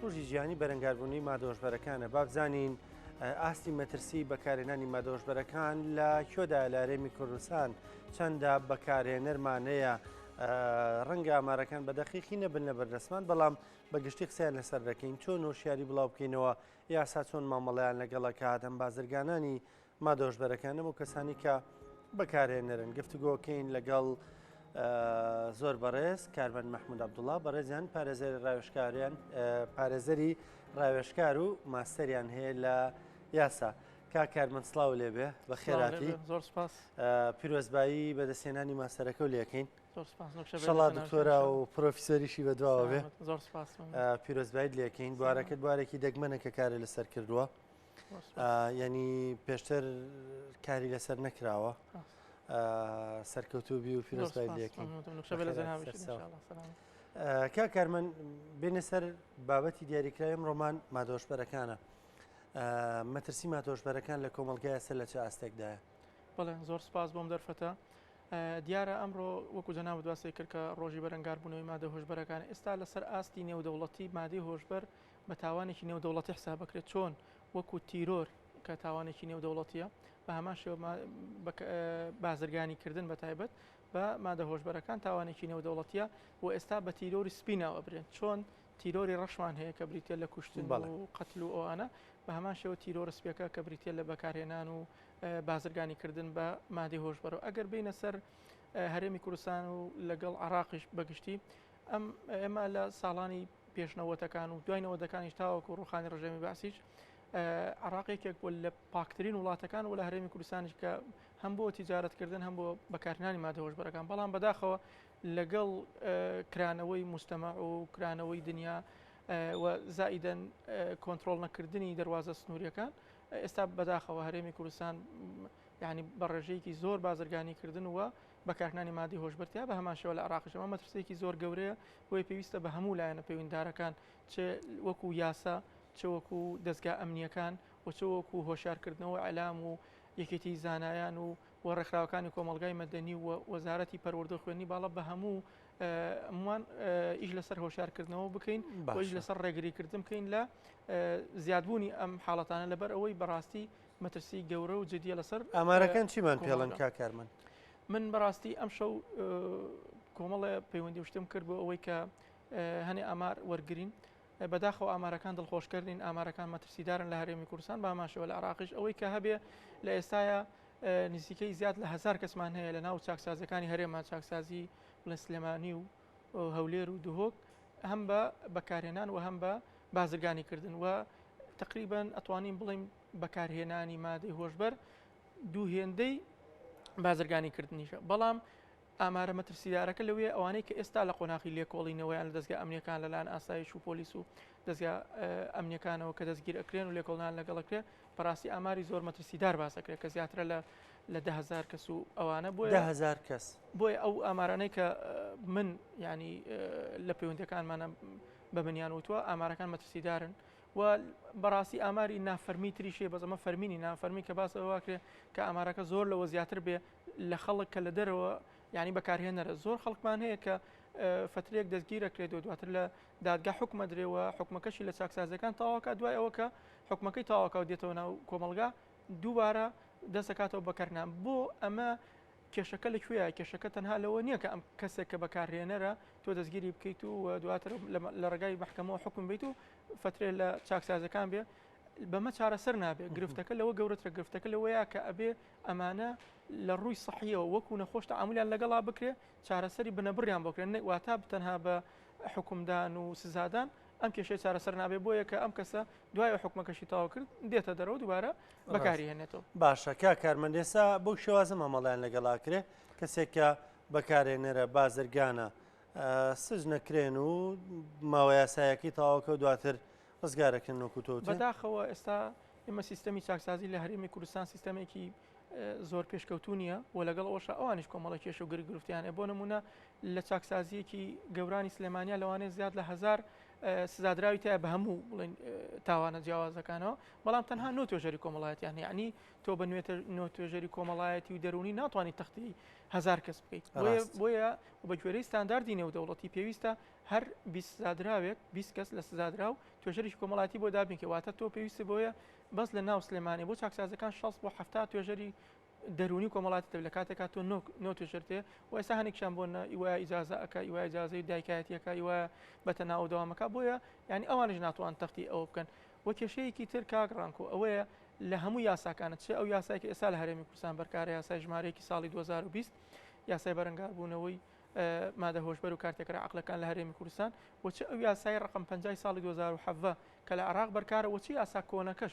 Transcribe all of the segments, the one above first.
ڕۆژی جیهانی بەرەنگاربوونەوەی مادە هۆشبەرەکانە. با بزانین ئاستی مەترسی بەکارهێنانی مادە هۆشبەرەکان لە کوێدایە لە هەرێمی کوردستان، چەندە بەکارهێنەرمان هەیە. ڕەنگە ئامارەکان بە دەقیقی نەبن لە بەردەستمان، بەڵام بە گشتی قسەیان لەسەر دەکەین. چۆن هۆشیاری بڵاو بکەینەوە، یاسا چۆن مامەڵەیان لەگەڵ ئەکات، ئەم بازرگانانی مادە هۆشبەرەکانە بۆ کەسانی کە بەکارهێنەرن. گفتوگۆکەین لەگەڵ زۆر بەڕێز کارمەند مەحمود عەبدوڵا، بەڕێزیان پارێزەری ڕاوێژکاریان پارێزەری ڕاوێژکار و ماستەریان هەیە لە یاسا. کاک کارمەند سڵاو لێبێ، بەخێراتی. زۆر سپاس. پیرۆزبایی بەدەستهێنانی ماستەرەکە و لێکەین. شەڵا دکتۆرا و پرۆفیسۆریشی بەدواوە بێ. زۆر سپاس. پیرۆزبایت لێکەین. بوارەکەت بوارێکی دەگمەنە کە کارێ لەسەر کردووە. ینی پێشتر کاری لەسەر نەکراوە. سەرکەوتوو بی و پیرۆزبای لێکەین. کاک کارمەند بێنە سەر بابەتی دیاریکراوی ئەمڕۆمان مادۆشبەرەکانە. مەترسی مادۆشبەرەکان لە کۆمەڵگای سەر لە چ ئاستێکدایە؟ بەڵێ زۆر سپاس بۆم دەرفەتە. دیارە ئەمڕۆ وەکو جەنابت باسی کرد کە ڕۆژی بەرەنگاربوونەوەی مادە هۆشبەرەکان ئێستا لەسەر ئاستی نێودەوڵەتی مادەی هۆشبەر بە تاوانێکی نێودەوڵەتی حساب بکرێت چۆن وەکو تیرۆر کە تاوانێکی نێودەوڵەتیە بە هەمان شێوە بازرگانی کردن بە تایبەت بە مادە هۆشبەرەکان تاوانێکی نێودەوڵەتیە و ئێستا بە تیرۆری سپی ناوەبرێن چۆن تیرۆری ڕەشمان هەیە کە بریتە لە کوشتن و قەتل و ئەوانە بە هەمان شێوە تیرۆرە سپیەکە کە بریتە لە بەکارهێنان و بازرگانی کردن بە مادەی هۆشبەرەوە ئەگەر بینە سەر هەرێمی کوردستان و لەگەڵ عراقیش بەگشتی ئەم ئێمە لە ساڵانی پێشنەوەتەکان و دوای نەوەدەکانیش تاوەکو ڕوخانی ڕژێمی بەعسیش عراق یەکێک بوو لە پاکترین وڵاتەکان و لە هەرێمی کوردستانیش کە هەم بۆ تیجارەتکردن هەم بۆ بەکارهێنانی مادە هۆشبەرەکان بەڵام بەداخەوە لەگەڵ کرانەوەی مجتەمەع و کرانەوەی دنیا و زائیدەن کۆنترۆڵ نەکردنی دەروازە سنووریەکان ئێستا بەداخەوە هەرێمی کوردستان یعنی بە ڕێژەیەکی زۆر بازرگانی کردن و بەکارهێنانی مادەی هۆشبەر تیا بە هەمان شێوە لە عێراقیش ئەمە مەترسییەکی زۆر گەورەیە، بۆیە پێویستە بە هەموو لایەنە پەیوەندیدارەکان چ وەکو یاسا چ وەکو دەزگا ئەمنییەکان و چ وەکو هۆشیارکردنەوە ئیعلام و یەکێتی زانایان و و ڕێکخراوەکانی کۆمەڵگای مەدەنی و وەزارەتی پەروەردە و خوێندنی باڵا بە هەموو هەمووان ئیش لەسەر هۆشیارکردنەوە بکەین و ئیش لەسەر ڕێگریکردن بکەین لە زیادبوونی ئەم حاڵەتانە لەبەر ئەوەی بەڕاستی مەترسی گەورە و جدیە لەسەر ئامارەکان چیمان پێڵن کاک کارمەند؟ من بەڕاستی ئەم شەو کۆمەڵێ پەیوەندی شتم کرد بۆ ئەوەی کە هەنێ ئامار وەرگین بەداخەوە ئامارەکان دڵخۆشکەر نین ئامارەکان مەترسیدارن لە هەرێمی کوردستان باماشەوە لە عراقیش ئەوەی کە هەبێ لە ئێستاە نزیکەی زیاد لە هزار کەسمان هەیە لە ناو چاکسازەکانی هەرێمان چاکسازی بڵێن سلێمانی و هەولێر و دهۆک هەم بە بەکارهێنان و هەم بە بازرگانی کردن و تقریبا ئەتوانین بڵێین بەکارهێنانی مادەی هۆشبەر دوو هێندەی بازرگانی کردنیشە بەڵام ئامارە مەترسیدارەکە لەوەیە ئەوانەی کە ئێستا لە قۆناغی لێکۆڵینەوەیان لە دەستگا ئەمنیەکان لەلایەن ئاسایش و پۆلیس و دەستگا ئەمنیەکانەوە کە دەستگیر ئەکرێن و لێکۆڵنان لەگەڵ ئەکرێ بەڕاستی ئاماری زۆر مەترسیدار باس ئەکرێت کە زیاترە لە لە 10هزار کەس و ئەوانە بۆیە 10هزار کەس بۆیە ئەو ئامارانەی کە من ینی لە پەیوەندەکانمانە بە منیان وتووە ئامارەکان مەترسیدارن و بەڕاستی ئاماری نافەرمی تریش هەیە بەس ئەمە فەرمی نی نافەرمی کە باس ئەوە کرێ کە ئامارەکە زۆر لەوە زیاتر بێ لە خەڵک کە لە دەرەوە یعنی بەکارهێنەرە زۆر خەڵکمان هەیە کە فترێک دەستگیرەکرێت و دواتر لە دادگا حکومە درێەوە حکومەکەشی لە چاکسازەکان تەواوکە دوای ئەوە کە حکومەکەی تەواوکە و دێتەوە ناو کۆمەڵگا دووبارە دەستەکاتەوە بەکارنان بۆ ئەمە کێشەکە لە کوێیە؟ کێشەکە تەنها لەوە نییە کە ئەم کەسێک کە بەکارهێنەرە تۆ دەستگیری بکەیت و دواتر لە ڕێگای مەحکەمەوە حکم بیت و فترێ لە چاکسازەکان بێ بەمە چارەسەر نابێت گرفتەکە لەوە گەورەترە گرفتەکە لەوەیە کە ئەبێ ئەمانە لە ڕووی سەحیەوە وەکو نەخۆش تەعامولیان لەگەڵا بکرێ چارەسەری بنەبڕیان بۆ بکرێن واتا تەنها بە حکومدان و سزادان ئەم کێشەی چارەسەر نابێت بۆیە کە ئەم کەسە دوای حکومەکەشی تەواو کرد دێتە دەرەوە دووبارە بەکاری هێنێتەوە. باشە کاک کارمەند ئێستا بەو شێوازە مامەڵەیان لەگەڵ ئاکرێ کەسێک کە بەکارێنەرە بازرگانە سجنەکرێن و ماوە یاسایەکەی تەواوکە و دواتر ڕزگارەکەن وەکو تۆ وتت؟ بەداخەوە ئێستا ئێمە سیستەمی چاکسازی لە هەرێمی کوردستان سیستەمێکی زۆر پێشکەوتوو نییە و لەگەڵ ئەوەشا ئەوانیش کۆمەڵە کێشە و گرفتیان هەیە بۆ نمونە لە چاکسازیەکی گەورانی سلێمانیا لەوانەیە زیاد لە هزار سزادراوی تایە بە هەموو بڵێن تاوانە جیاوازەکانەوە بەڵام تەنها نۆ توێژەری کۆمەڵایەتیان یعنی تۆ بە نوێتە نۆ توێژەری کۆمەڵایەتی و دەرونی ناتوانانی تەختی هزار کەس بکەیت بۆیە بە گوێرەی ستانداردی نێودەوڵەتی پێویستە هەر 20 سزادراوێک 20 کەس لە سزادراو توێژەرێکی کۆمەڵاتی بۆ دابینکە، واتە تۆ پێویستی بۆیە بەس لە ناو سلێمانی بۆ چاکسازەکان 60 بۆ 70 توێژەری دەروونی و کۆمەڵاتی دەبێت لە کاتێکا تۆ نۆ توێژەرت هەیە و ئێستا هەنێکیان بۆ نە ئیوایە ئیجازە ئەکا ئیوایە ئیجازەی دایکایەتیەکە ئیوایە بەتە ناو دەوامەکە بۆیە یعنی ئەوانیش ناتوان تەختی ئەوە بکەن و کێشەیەکی تر کاک ڕانکۆ ئەوەیە لە هەموو یاساکانە چ ئەو یاسای کە ئێستا لە هەرێمی کوردستان بەرکارە یاسای ژمارەیەکی ساڵی 2020 یاسای بەرەنگاربوونەوەی مادە هۆشبەر و کارتێکەرە عەقڵەکان لە هەرێمی کوردستان و چ ئەو یاسای ڕقم 50 ساڵی 2017 کە لە عێراق بەرکارە و چ یاسا کۆنەکەش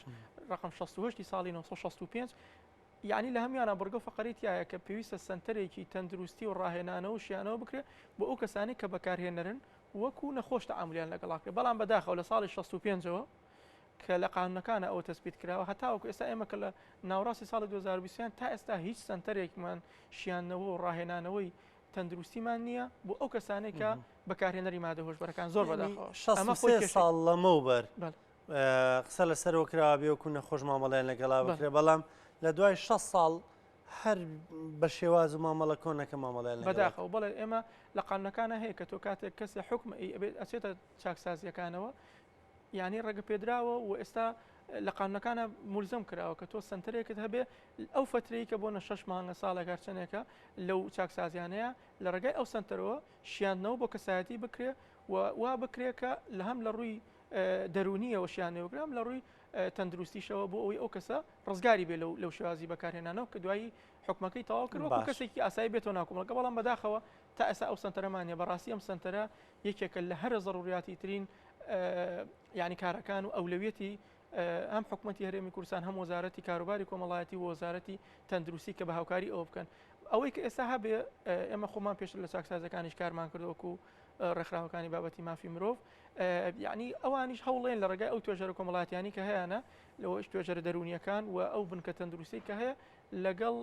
ڕقم 68 ساڵی 1965 یانی لە هەموویانا بڕگە و فەقەرەی تیایە کە پێویستە سەنتەرێکی تەندروستی و ڕاهێنانەوە و شیانەوە بکرێت بۆ ئەو کەسانەی کە بەکارهێنەرن وەکو نەخۆش تەعامولیان لەگەڵا بکرێت بەڵام بەداخەوە لە ساڵی 65 ەوە کە لە قانونەکانە ئەوە تەسبیت کراوە هەتاوەکو ئێستا ئێمە کە لە ناوەڕاستی ساڵی 2020 تا ئێستا هیچ سەنتەرێکمان شیاندنەوە و ڕاهێنانەوەی تەندروستیمان نییە بۆ ئەو کەسانەی کە بەکارهێنەری مادە هۆشبەرەکان زۆر بەداخەوە ئەمە خۆی ساڵ لەمەوبەر قسە لەسەرەوە کراوە بێ وەکو نەخۆش مامەڵەیان لەگەڵا بکرێ بەڵام لە دوای 6 ساڵ هەر بە شێواز و مامەڵە کۆنەکە مامەڵیان بەداخەوە بەڵێ ئێمە لە قانونەکانە هەیە کە تۆ کاتێک کەسێ حکم ئەبێت ئەچێتە چاکسازیەکانەوە یعنی ڕێگە پێدراوە و ئێستا لە قانونەکانە ملزم کراوە کە تۆ سنتەرێکت هەبێ ئەو فترەی کە بۆ نە شش مانگە ساڵێک هەرچەندێکە لەو چاکسازیانەیە لە ڕێگای ئەو سنتەرەوە شیاندنەوە بۆ کەسایەتی بکرێ و وا بکرێ کە لە هەم لە ڕووی دەروونیەوە شیانەوە هەم لە ڕووی تەندروستیشەوە بۆ ئەوەی ئەو کەسە ڕزگاری بێ لەو شێوازی بەکارهێنانەوە کە دوایی حکومەکەی تەواو کرد وەکو کەسێکی ئاسایی بێتەوە ناو کۆمەڵگە بەڵام بەداخەوە تا ئێستا ئەو سەنتەرەمان نیە بەڕاستی ئەم سەنتەرە یەکێکە لە هەرە زەڕوریاتی ترین ینی کارەکان و ئەولەویەتی هەم حکوومەتتی هەرێمی کوردستان هەم وەزارەتی کاروباری کۆمەڵایەتی و وەزارەتی تەندروستی کە بە هاوکاری ئەوە بکەن ئەوەی کە ئێستا هەبێ ئێمە خۆمان پێشتر لە چاکسازەکانیش کارمان کردوەکو ڕێکخراوەکانی بابەتی مافی مرۆڤ یعنی ئەوانیش هەوڵێن لە ڕێگای ئەو توێژەرە کۆمەڵاتیانی کە هەیەە لەوەش توێژەرە دەرونیەکان و ئەو بنکە تەندروستی کە هەیە لەگەڵ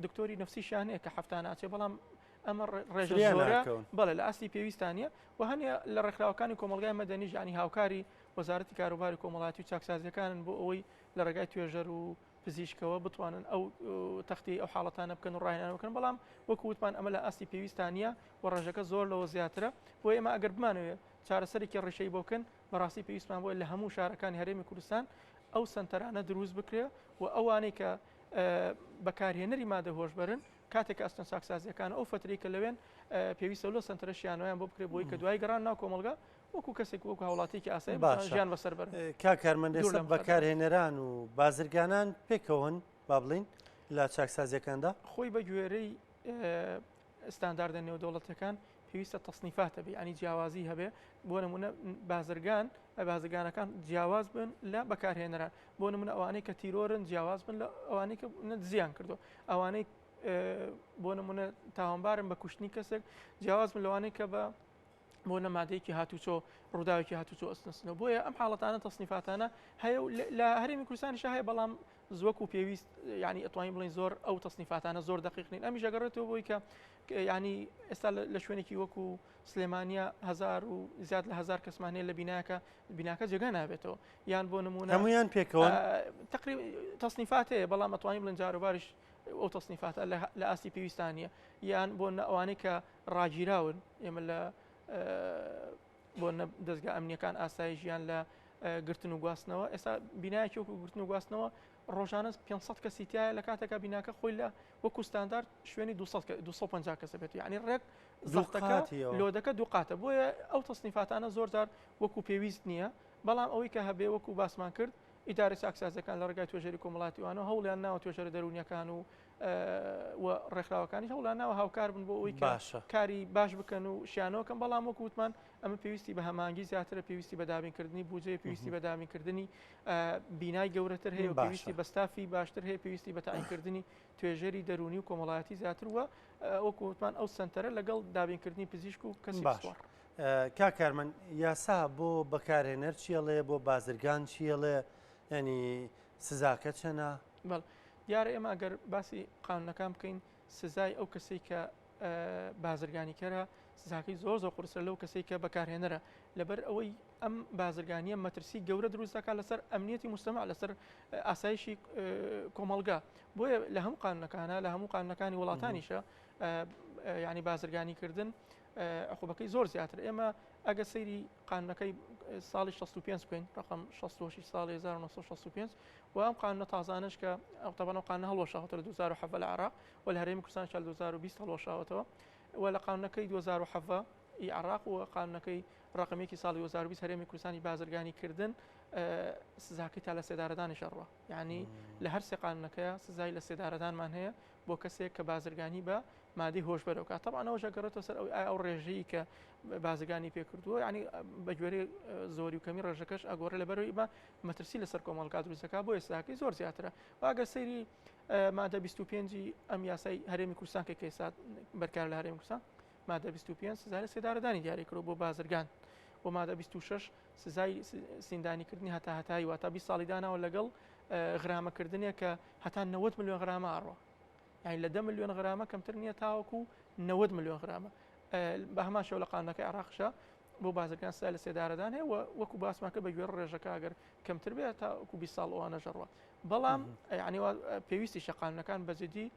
دکتۆری نفسیشیان هەیە کە هەفتانە ئەچێ بەڵام ئەمە ڕێژە زۆرە بەڵێ لە ئاستی پێویستانە و هەنێ لە ڕێکخراوەکانی کۆمەلگای مەدەنیش ینی هاوکاری وەزارەتی کاروباری کۆمەڵاتی و چاکسازیەکانن بۆ ئەوەی لە ڕێگای توێژەر و پزیشکەوە بتوانن ئەو تەختی ئەو حاڵەتانە بکەن و ڕاهێنان بکەن بەڵام وەکو وتمان ئەمە لە ئاستی پێویستان نییە و ڕێژەکە زۆر لەوە زیاترە بۆ ئێمە ئەگەر بمانەوێت چارەسەرێکی ڕیشەی بۆ بکەن بەڕاستی پێویستمان بۆیە لە هەموو شارەکانی هەرێمی کوردستان ئەو سەنتەرانە دروست بکرێ و ئەوانەی کە بەکارهێنەری مادە هۆشبەرن کاتێک کە ئەستۆن چاکسازیەکان ئەو فترەی کە لەوێن پێویستە لۆ سەنتەرە شیانەوەیان بۆ بکرێ بۆی کە دوای گەڕان ناو کۆمەڵگا وەکو کەسێک وەکو هاوڵاتیکی ئاسایی باشە ژیان بەسەر بەرن. کاک کارمەند دوور ئێستا لەم خەتەرە. بەکارهێنەران و بازرگانان پێکەوەن با بڵێین لە چاکسازیەکاندا؟ خۆی بە گوێرەی ستانداردە نێودەوڵەتیەکان پێویستە تەسنیفات هەبێ یانی جیاوازی هەبێ بۆ نمونە بازرگان بازرگانەکان جیاواز بن لە بەکارهێنەران بۆ نمونە ئەوانەی کە تیرۆرن جیاواز بن لە ئەوانەی کە دزیان کردو ئەوانەی بۆ نمونە تاوانبارن بە کوشتنی کەسێک جیاواز بن لەوانەی کە بە بۆ نە مادەیەکی هاتوچۆ ڕووداوێکی هاتوچۆ ئەستنسنەوە بۆیە ئەم حاڵەتانە تەسنیفاتانە هەیە و لە هەرێمی کوردستانیش هەیە بەڵام وەکو پێویست ینی ئەتوانین بڵین زۆر ئەو تەسنیفاتانە زۆر دقیق نین ئەمیش ئەگەڕێتەوە بۆی کە ینی ئێستا لە شوێنێکی وەکو سلێمانیا هزار و زیاد لە هزار کەسمان هەیە لە بیناکە بیناکە جێگا نابێتەوە یان بۆ نمونە هەمویان پێکەوە تقریب تەسنیفات هەیە بەڵام ئەتوانین بڵێن جاروباریش ئەو تەسنیفاتە لە ئاستی پێویستانە یان بۆ ئەوانەی کە ڕاگیراون ئێمە لە بۆ دەستگا ئەمنیەکان ئاسایش یان لە گرتن و گواستنەوە ئێستا بینایەکی وەکو گرتن و گواستنەوە ڕۆژانە 500 کەسی تایە لە کاتێکا بیناکە خۆی لە وەکو ستاندارد شوێنی 250 کەسە بێت یعنی ڕێک زەختەکە لۆدەکە دووقاتە بۆیە ئەو تەسنیفاتانە زۆر جار وەکو پێویست نییە بەڵام ئەوەی کە هەبێ وەکو باسمان کرد ئیدارە چاکسازەکان لە ڕێگای توێژەری کۆمەڵاتیوانەوە هەوڵیان ناوە توێژەرە دەروونیەکان و و ڕێکخراوەکانیش هەوڵیان ناوە هاوکار بن بۆ ئەوەی کە باشە. کاری باش بکەن و شیانەوەکەن بەڵام وەکو وتمان ئەمە پێویستی بە هەماهەنگی زیاترە پێویستی بە دابینکردنی بودجەیە پێویستی بە دابینکردنی بینای گەورەتر هەیە و باشە. پێویستی بە ستافی باشتر هەیە پێویستی بە تەعینکردنی توێژەری دەروونی و کۆمەڵایەتی زیاتر و وەکو وتمان ئەو سەنتەرە لەگەڵ دابینکردنی پزیشک و کەسی باشە. پسپۆڕ. کاک کارمەند یاسا بۆ بەکارهێنەر چیەڵێ بۆ بازرگان چیەڵێ یعنی سزاکە چەنە؟ بەڵێ دیارە ئێمە ئەگەر باسی قانونەکان بکەین سزای ئەو کەسەی کە بازرگانیکەرە سزاکەی زۆر زۆر قورسە لەو کەسەی کە بەکارهێنەرە لەبەر ئەوەی ئەم بازرگانیە مەترسی گەورە دروست دەکات لەسەر ئەمنیەتی مجتمع لەسەر ئاسایشی کۆمەڵگا بۆیە لە هەموو قانونەکانە لە هەموو قانونەکانی وڵاتانیشە ینی بازرگانیکردن عقوبەکەی زۆر زیاتر. ئێمە ئەگە سەیری قانونەکەی ساڵی 65 بکەین، ڕقم 66 ساڵی 1965 و ئەم قانونە تازانش کە ئەو تەبەن ئەو قانونە هەڵوەشاوەتەوە لە 2017 لە عێراق و لە هەرێمی کوردستان لە 2020 هەڵوەشاوەتەوە و لە قانونەکەی 2017 ی عێراق و قانونەکەی ڕقم یەکی ساڵی 2020 هەرێمی کوردستانی بازرگانی کردن سزاکەی تا لە سێدارەدانیش ئەڕوا. یعنی لە هەر سێ قانونەکەیە سزای لە سێدارەدانمان هەیە بۆ کەسێک کە بازرگانی بە مادەی هۆشبەرەوە کات. تەبعەن ئەوەش ئەگەڕێتەوە سەر ئەوەی ئایا ئەو ڕێژەی کە بازرگانی پێ کردووە، یعنی بە گوێرەی زۆری و کەمی ڕێژەکەش ئەگۆڕێ، لەبەرەوەی بە مەترسی لەسەر کۆمەڵگا دروست دەکات، بۆیە سزاکەی زۆر زیاترە. و ئەگەر سەیری مادە 25 ئەم یاسای هەرێمی کوردستان کە ئێستا بەرکار لە هەرێمی کوردستان، مادە 25 سزای سێدارەدانی دیاری کردووە بۆ بازرگان، و مادە 26 سزای زیندانیکردنی هەتا هەتایی واتە 20 ساڵی داناوە لەگەڵ غرامەکردنێک کە هەتا 90 ملیۆن غرامە ئەڕوا، یعنی لە 10 ملیۆن غرامە کەمتر نییە تاوەکو 90 ملیۆن غرامە. بە هەمان شێوە لە قانونەکەی عێراقشە بۆ بازرگان سزای لە سێدارەدان هەیە و وەکو باسمان کرد بە گوێڕ ڕێژەکە ئەگەر کەمتر بێت تا وەکو 20 ساڵ ئەوانە ژەڕوە. بەڵام یعنی پێویستی شەقانونەکان بەجددی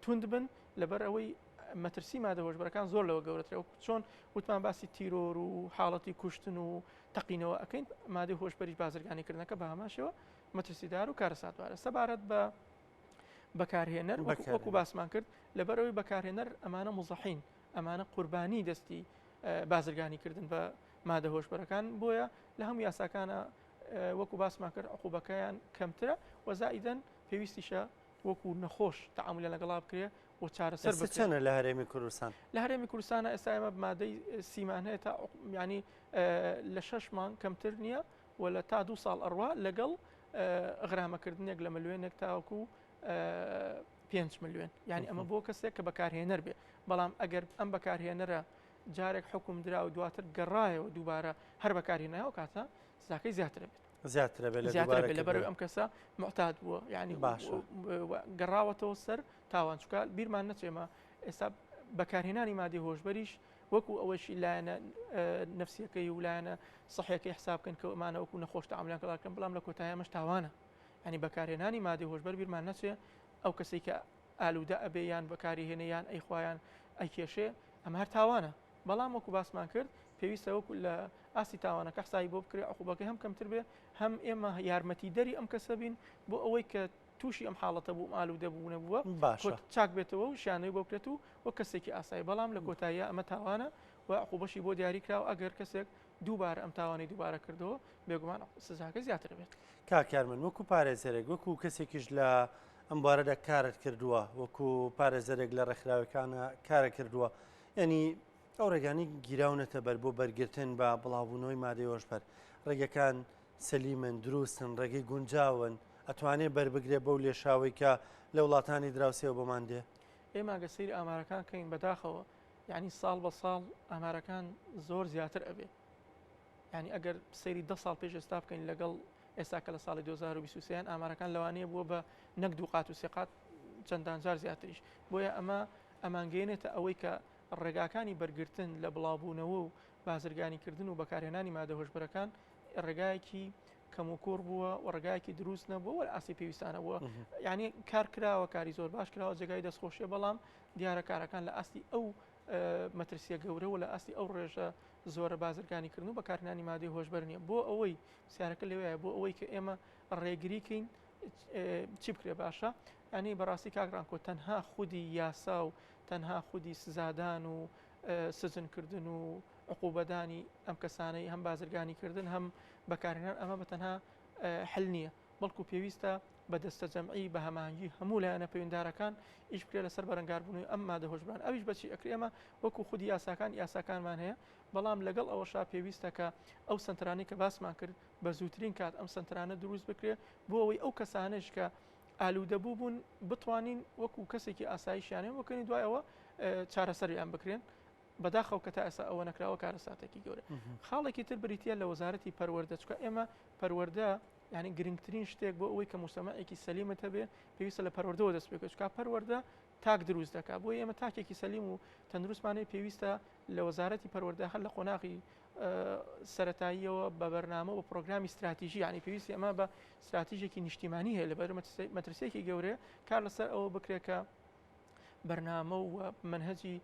توند بن لەبەر ئەوەی مەترسی مادە هۆشبەرەکان زۆر لەوە گەورەترە. وەکو چۆن وتمان باسی تیرۆر و حاڵەتی کوشتن و تەقینەوە ئەەکەین، مادەی هۆشبەریش بازرگانیکردنەکە بە هەمان شێوە مەترسیدار و کارەساتبارە. سەبارەت بە بەکارهێنەر وەکو باسمان کرد، لەبەرەوەی بەکارهێنەر ئەمانە مزەحین، ئەمانە قوربانی دەستی بازرگانیکردن بە مادە هۆشبەرەکان، بۆیە لە هەموو یاساکانە وەکو باسمان کرد عقوبەکەیان کەمترە و زائیدەن پێویستیشە وەکو نەخۆش تەعامولیان لەگەڵا بکرێ و چارەسەر بکرێ. چەنە لە هەرێمی کوردستان؟ لە هەرێمی کوردستانە ئێستا ئێمە مادەی سیمان هەیە تا ینی لە شەش مانگ کەمتر نییە و لە تا دو ساڵ ئەڕوا لەگەڵ غرامەکردنێک لە ملیۆنێک تاوەکو 5 ملیۆن. یعنی ئەمە بۆ کەسێک کە بەکارهێنەر بێ. بەڵام ئەگەر ئەم بەکارهێنەرە جارێک حکوم درا و دواتر گەڕایەوە دووبارە هەر بەکارهێنایەوە کاتە سزاکەی زیاترە بێت. زیاترە بێت لە زیاترە بێت لەبەرەوەی ئەم کەسە معتاد بووە، یعنی باشە گەڕاوەتەوە سەر تاوان. چونکە بیرمان نەچێمە ئێستا بەکارهێنانی مادەی هۆشبەریش وەکو ئەوەشی لایەنە نفسیەکەی و لایەنە سەحیەکەی حساب بکەن کە ئەمانە وەکو نەخۆش تەعاملیان کەڵا بکەن، بەڵام لە کۆتایی ئەمەش تاوانە. یعنی بەکارهێنانی مادەی هۆشبەر بیرمان نەچێ ئەو کەسێک کە ئالوودە ئەبێ یان بەکاری هێنێ یان ئەیخوایان ئەیکێشێ ئەمە هەر تاوانە. بەڵام وەکو باسمان کرد پێویستە وەکو لە ئاستی تاوانەکە حسابی بۆ بکرێ، عقوبەکەی هەم کەمتر بێ هەم ئێمە یارمەتیدەری ئەم کەسە بین بۆ ئەوەی کە تووشی ئەم حاڵەتە بوو ئالوودە بوو نەبووە باشە چاک بێتەوە و شیانەوەی بۆ بکرێت و وەک کەسێکی ئاسایی. بەڵام لە کۆتاییە ئەمە تاوانە و عقوبەشی بۆ دیاری کراوە، ئەگەر کەسێک دووبارە ئەم تاوانەی دووبارە کردەوە بێگومان سزاکە زیاتر بێت. کاک یارمەند وەکو پارێزەرێک، وەکو کەسێکیش لە ئەم بوارەدا کارت کردووە، وەکو پارێزەرێک لە ڕێکخراوەکانە کارە کردووە، یعنی ئەو ڕێگانی گیراونەتە بەر بۆ بەرگرتن بە بڵاوبوونەوەی مادەی هۆشبەر، ڕێگەکان سەلیمن، دروستن، ڕێگەی گونجاون، ئەتوانێ بەربگرێ بەو لێشاوەی کە لە وڵاتانی دراوسێوە بۆمان دێ؟ ئێمە ئەگەر سەیری ئامارەکان کەین بەداخەوە یعنی ساڵ بە ساڵ ئامارەکان زۆر زیاتر ئەبێ. یعنی ئەگەر سەیری 10 ساڵ پێش ئێستا بکەین لەگەڵ ئێستا کە لە ساڵی 2023 ئامارەکان لەوانەیە بووە بە نەک دوو قات و سێ قات چەندان جار زیاتریش. بۆیە ئەمە ئەمانگەیەنێتە ئەوەی کە ڕێگاکانی بەرگرتن لە بڵاوبوونەوە و بازرگانیکردن و بەکارهێنانی مادە هۆشبەرەکان ڕێگایەکی کەم و کوڕ بووە و ڕێگایەکی دروست نەبووە و لە ئاستی پێویستانە بووە. یعنی کار کراوە، کاری زۆر باش کراوە، جێگای دەستخۆشیە، بەڵام دیارە کارەکان لە ئاستی ئەو مەترسیە گەورە و لە ئاستی ئەو ڕێژە زۆرە بازرگانیکردن و بەکارهێنانی مادەی هۆشبەر نییە. بۆ ئەوەی پرسیارەکە لەوەیە بۆ ئەوەی کە ئێمە ڕێگریکەین چی بکرێ باشە؟ ینی بەڕاستی کاک ڕانکۆ تەنها خودی یاسا و تەنها خودی سزادان و سجنکردن و عقوبەدانی ئەم کەسانەی هەم بازرگانیکردن هەم بەکارهێنان ئەمە بە تەنها حل نییە، بەڵکو پێویستە بە دەستە جەمعی بە هەماهەنگی هەموو لایەنە پەیوەنددارەکان ئیش بکرێت لەسەر بەرەنگاربوونەوەی ئەم مادە هۆشبەرانە. ئەویش بەچی ئەکرێ؟ ئێمە وەکو خودی یاساکان یاساکانمان هەیە، بەڵام لەگەڵ ئەوەشا پێویستە کە ئەو سەنتەرانەی کە باسمان کرد بە زووترین کات ئەم سەنتەرانە دروست بکرێ بۆ ئەوەی ئەو کەسانەش کە ئالوودە بوو بوون بتوانین وەکو کەسێکی ئاسایشیانێن بکەین دوای ئەوە چارەسەریان بکرێن. بەداخەوە کە تا ئێستا ئەوە نەکراوە کارەساتێکی گەورە. خاڵێکی تر بریتە لە وەزارەتی پەروەردە، چونکە ئێمە پەروەردە یعنی گرنگترین شتێک بۆ ئەوەی کە مجتەمەعێکی سەلیمت هەبێ پێویستە لە پەروەردەوە دەست پێ بکەیت، چونکە پەروەردە تاک دروست دەکات. بۆیە ئێمە تاکێکی سەلیم و تەندروستمانەیە پێویستە لە وەزارەتی پەروەردە هەر لە قۆناغی سەتاییەوە بە بەرنامە و پرۆگرامی استراتیژی، یعنی پێویستی ئەمە بە استراتیژێکی نیشتیمانی هەیە لەبەر مەترسیەکی گەورەیە کار لەسەر ئەوە بکرێت کە بەرنامە و مەنهەجی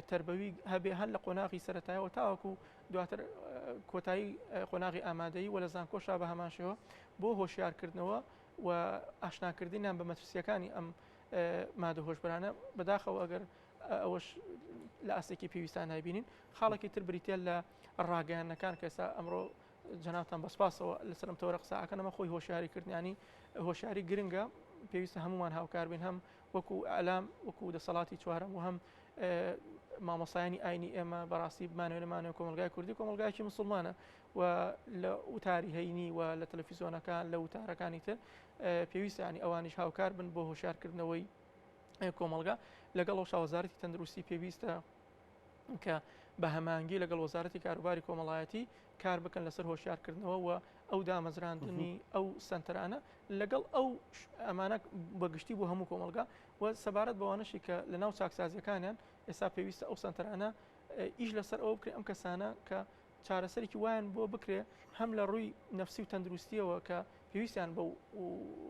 تربەوی هەبێ هەر لە قۆناغی سەتایەوە تاوەکو دواتر کۆتایی قۆناغی ئامادەیی و لە زانکۆشا بە هەمان شێوە بۆ هۆشیارکردنەوە و ئاشناکردنیان بە مەترسیەکانی ئەم مادە هۆشبەرانە. بەداخەوە ئەگەر ئەوەش لە ئاستێکی پێویستان نایبینین. خاڵێکی تر بریتە لە ڕاگەیاندنەکان کە ئێستا ئەمڕۆ جەنابتان بە سپاسەوە لەسەر ئەم تەوەرە قسە ئەکەن، ئەمە خۆی هۆشیاری کردنیانی هۆشیاری گرنگە، پێویستە هەمومان هاوکار بین، هەم وەکو ئەلام وەکو دەسەڵاتی چوارەم و هەم مامۆسایانی ئاینی ئێمە. بەڕاستی بمانەوێ نەمانەوێ کۆمەلگای کوردی کۆمەلگایکی مسلمانە و لە وتاری هەینی و لە تەلەفیزیۆنەکان لە وتارەکانی تر پێویستە ینی ئەوانیش هاوکار بن بۆ هۆشیارکردنەوەی کۆمەلگا. لەگەڵ ئەو وەزارەتی تەندروستی پێویستە کە بە هەمانگی لەگەڵ وەزارەتی کاروباری کۆمەڵایەتی کار بکەن لەسەر هۆشیارکردنەوە و ئەو دامەزراندنی ئەو سنتەرانە لەگەڵ ئەو ئەمانە بەگشتی بۆ هەموو کۆمەلگا. و سەبارەت بەوانەشی کە لە ناو چاکسازیەکانیان ئێستا پێویستە ئەو سنتەرانە ئیش لەسەر ئەوە بکرێت ئەم کەسانە کە چارەسەرێکی وایان بۆ بکرێ هەم لە ڕووی نەفسی و تەندروستیەوە کە پێویستیان بەو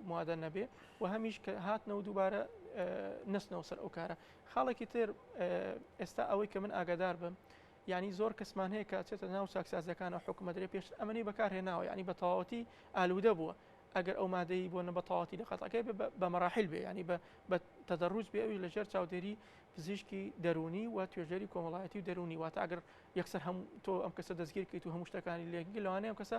موادە نەبێ و هەمیش کە هاتنەوە دووبارە نەچنەوە سەر ئەو کارە. خاڵێکی تر ئێستا ئەوەی کە من ئاگادار بم، یعنی زۆر کەسمان هەیە کە چێتە ناو چاکسازیەکانە حکومەت درێ پێشتر ئەمەنی بەکارهێناوە، یعنی بە تەواوەتی ئالوودە بووە. ئەگەر ئەو مادەی بۆ نە بە تەواوەتی لە قەتعەکەی بە مەراحیل بێ، یعنی بە تەدەڕوج بێ، ئەویش لەژێر چاودێری پزیشکی دەروونی و توێژەری کۆمەڵایەتی و دەروونی. واتە ئەگەر یەکسەر هەم تۆ ئەم کەسە دەستگیر کەیت و هەموو شتەکانی لێگی، لەوانەیە ئەم کەسە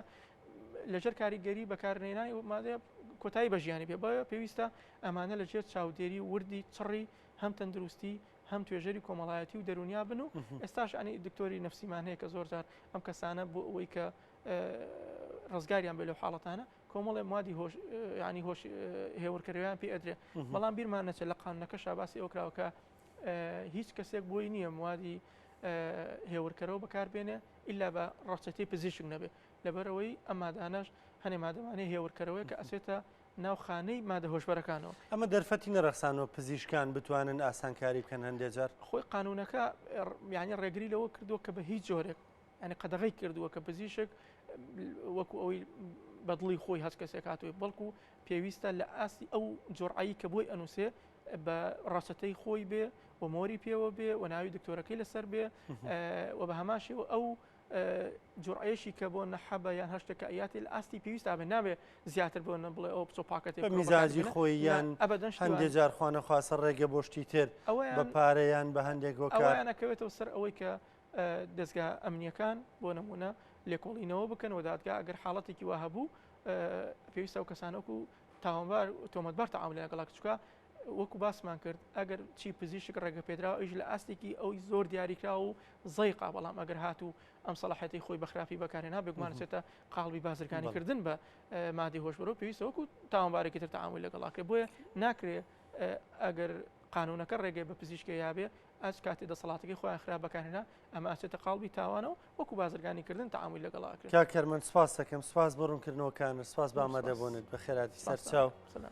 لەژێر کاریگەری بەکارنێنانی مادەیە کۆتایی بە ژیانی بێ. بۆیە پێویستە ئەمانە لەژێر چاودێری وردی چڕی هەم تەندروستی هەم توێژەری کۆمەڵایەتی و دەرونیا بن. و ئێستاش ئەنی دکتۆری نفسیمان هەیە کە زۆر جار ئەم کەسانە بۆ ئەوەی کە ڕزگاریان بێ لەو حاڵەتانە کۆمەڵێ موادی هۆش ینی هۆش هێورکەرەوەیان پێ ئەدرێ. بەڵام بیرمان نەچێت لە قانونەکە شاباسی ئەو کراوە کە هیچ کەسێک بۆی نییە موادی هێورکەرەوە بەکاربێنێ ئللا بە ڕەچەتەی پزیشک نەبێ، لەبەرەوەی ئەم مادانەش هەنێ مادەمانەیە هێورکەرەوەی کە ئەچێتە ناو خانەی مادە هۆشبەرەکانەوە. ئەمە دەرفەتی نەڕەخسانەوە پزیشکان بتوانن ئاسانکاری بکەن هەندێک جار؟ خۆی قانونەکە یعنی ڕێگری لەوە کردووە کە بە هیچ جۆرێک، یعنی قەدەغەی کردووە کە پزیشک وەکو ئەوەی بەدڵی خۆی هەچ کەسێک هاتووی، بەڵکو پێویستە لە ئاستی ئەو جۆرعایی کە بۆی ئەنووسێ بە ڕەچەتەی خۆی بێ و مۆری پێوە بێ و ناوی دکتۆرەکەی لەسەر بێ و بە هەمان شێوە ئەو جوڕەیەشی کە بۆ نەحەبە یان هەر شتێک کە ئەیاتێ لە ئاستی پێویست بێ، نابێ زیاتر بۆ نە بڵێ ئەو بچۆ پاکەتێ بە میزاجی خۆی یان ئەبەدەن شتی هەندێ جار خوانەخواستە ڕێگە بۆ شتی تر بە پارە یان بە هەندێک هۆکار. ئەوەیان ئەکەوێتەوە سەر ئەوەی کە دەزگا ئەمنیەکان بۆ نمونە لێکۆڵینەوە بکەن و دادگا ئەگەر حاڵەتێکی وا هەبوو پێویستە ئەو کەسانە وەکو تاوانبار تۆمەتبار تەعامولیان لەگەڵا بکەن. چونکە وەکو باسمان کرد ئەگەر چی پزیشک ڕێگە پێدراوە ئەویش لە ئاستێکی ئەوی زۆر دیاریکراو و زەیقا، بەڵام ئەگەر هاتوو ئەم سەڵاحەتی خۆی بە خراپی بەکارهێنا بێگومان چێتە قاڵبی بازرگانیکردن بە مادەی هۆشبەرەوە، پێویستە وەکو تاوانبارێکی تر تەعامول لەگەڵا کرێت. بۆیە ناکرێ ئەگەر قانونەکە ڕێگەی بە پزیشکێ یابێ ئەچ کاتێ دەسەڵاتەکەی خۆیان خراپ بەکارهێنا ئەمە ئەچێتە قاڵبی تاوانەوە وەکو بازرگانیکردن تەعامول لەگەڵا ئەکرێت. کاک کەرمەند سپاس دەکەم، سپاس بۆ ڕوونکردنەوەکانت، سپاس بە ئامادەبوونت، بەخێرهاتی سەرچاو. سلام.